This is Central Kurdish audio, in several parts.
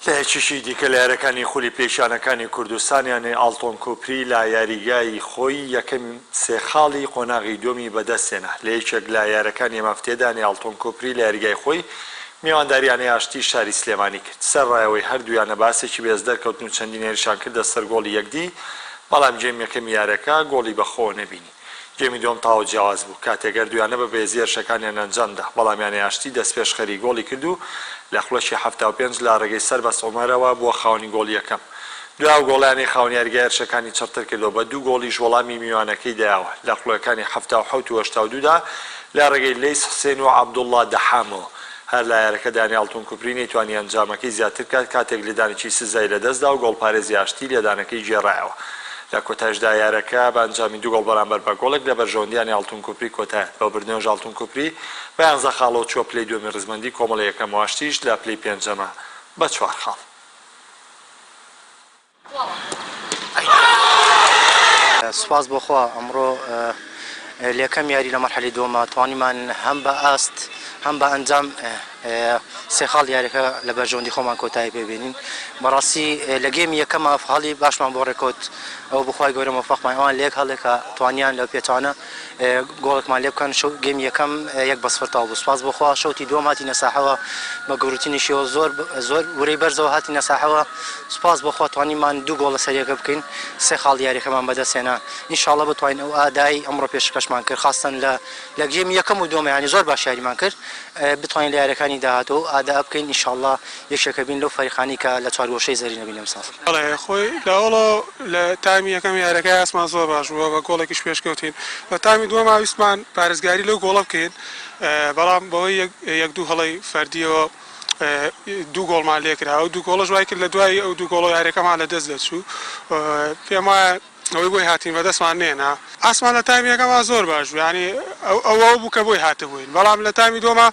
لە یەکێکی دیکە لە یاریەکانی خولی پلەی یانەکانی کوردستان یانەی ئاڵتۆن کوپری لە یاریگای خۆی یەکەم سێ خاڵی قۆناغی دووەمی بەدەستهێنا. لە یەکێک لە یاریەکانی ئەم هەفتەیەدا یانەی ئاڵتۆن کوپری لە یاریگای خۆی میوانداری یانەی ئاشتی شاری سلێمانی کرد. سەرەڕای ئەوەی هەردوو یانە باسێکی بەهێز دەرکەوتن و چەندین هێرشیان کردە سەر گۆڵی یەکدی، بەڵام گێمی یەکەمی یاریەکە گۆڵی بەخۆوە نەبینی. گێمی دووەم تەواو جیاواز بوو، کاتێک هەردوو یانە بە بەهێزی هێرشەکانیان ئەنجامدا، بەڵام یانەی ئاشتی دەستپێشخەری گۆڵی کرد و لە خولەکی 75 لە ڕێگەی سەربەست عومەرەوە بووە خاوەنی گۆڵی یەکەم. دوای ئەو گۆڵە یانەی خاوەن یاریگا هێرشەکانی چڕتر کرد و بە دوو گۆڵیش وەڵامی میوانەکەی دایەوە لە خولەکانی 77 و 82 دا لە ڕێگەی لەیس حسێن و عەبدوڵڵا دەحامەوە. هەر لە یاریەکەدا یانەی ئاڵتون کوپری نەیتوانی ئەنجامەکەی زیاتر بکات کاتێک لێدانێکی سزای لەدەستدا و گۆڵپارێزی ئاشتی لێدانەکەی گێڕایەوە. لە کۆتایشدا یاریەکە بە ئەنجامی دوو گۆڵ بەرامبەر بە گۆڵێک لە بەرژەوەندی یانەی ئاڵتون کوپری کۆتایهات. بەو بردنەوەش ئاڵتون کوپری بە یانزە خاڵەوە چووە پلەی دووەمی ڕیزبەندی کۆمەڵەی یەکەم و ئاشتیش لە پلەی پێنجەمە بە چوار خاڵ. سوپاس بۆ خوا ئەمڕۆ لەیەکەم یاری لە مەرحەلەی دووەمە توانیمان هەم بە ئاست هەم بە ئەنجام سێ خاڵ یاریەکە لە بەرژەوەندی خۆمان کۆتایی پێبێنین بەڕاستی لە گێمی یەکەمە هەڵی باشمان بۆ ڕێکەوت ئەو بخوای گەورە مۆفەقمان ئەوان لە یەک هەڵێکە توانیان لە پێچوانە گۆڵێکمان لێ بکەن شەو گێمی یەکەم یەک بە سفر تەواو بوو سوپاس بۆ خوا شەوتی دووەم هاتینە ساحەوە بە گەورەترینیشیەوە زۆر زۆر ورەی بەرزەوە هاتینە ساحەوە سوپاس بۆ خوا توانیمان دوو گۆڵ لەسەر یەکە بکەین سێ خاڵ یاریەکەمان بەدەست هێنا ان شاء اللە بتوانین ئەو ئادای ئەمڕۆ پێشکەشمان کرد خاستەن لە لە گێمی یەکەم و دووەم یانی زۆر باش یاریمان کرد بتوانین لە یاریەکانی داهاتوو ئەو ئادا بکەین ان شاء اللە یەکێکە بین لەو فەریقانەی کە لە چوارگۆشەی زەرینە بین ئەمساڵ. بەڵێ خۆی لە ئەوڵەوە لە تایمی یەکەم یاریەکە ئاستمان زۆر باش بووە بە گۆڵێکیش پێشکەوتین لە تایمی دووەما ویستمان پارێزگاری لەو گۆڵە بکەین بەڵام بەهۆی یەک دوو هەڵەی فەردیەوە دوو گۆڵمان لێکرا ئەو دوو گۆڵەش وای کرد لە دوای ئەو دوو گۆڵە یاریەکەمان لە دەست دەچوو پێم وایە ئەوەی بۆی هاتین بەدەستمان نێنا. ئاستمان لە تایمی یەکەما زۆر باش بوو یانی ئەوە بوو کە بۆی هاتبووین بەڵام لە تایمی دووەما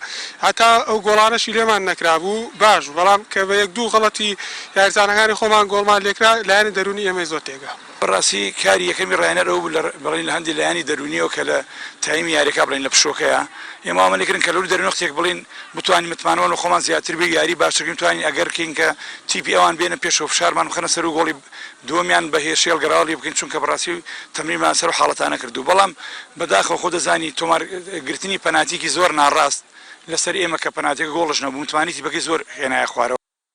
هەتا ئەو گۆڵانەشی لێمان نەکرابوو باش بوو بەڵام کە بە یەک دوو غەڵەتی یاریزانەکانی خۆمان گۆڵمان لێکرا لایەنی دەروونی ئێمەی زۆر تێکا. بەڕاستی کاری یەکەمی ڕاهێنەر ئەوە بوو لە بڵێین لە هەندێ لایەنی دەروونیەوە کە لە تایمی یاریەکە بڵێین لە پشووەکەیا ئێمە وامان لێکردن کە لەرووی دەروونی وەختێک بڵێین بتوانین متمانەمان بە خۆمان زیاتر بێ و یاری باشتر بکەین بتوانین ئەگەر کەین کە تیپی ئەوان بێنە پێشەوە فشارمان بخەنە سەر و گۆڵی دووەمیان بە هێرشی هەڵگەڕاوە لێ بکەین چونکە بەڕاستی تەمرینمان لەسەر ئەو حاڵەتانە کردوو بەڵام بەداخەوە خۆ دەزانی تۆمار گرتنی پەناتیکی زۆر ناڕاست لەسەر ئێمە کە پەناتیەکە گۆڵش نەبوو متمانەی تیپەکەی زۆر هێنایە خوارەوە.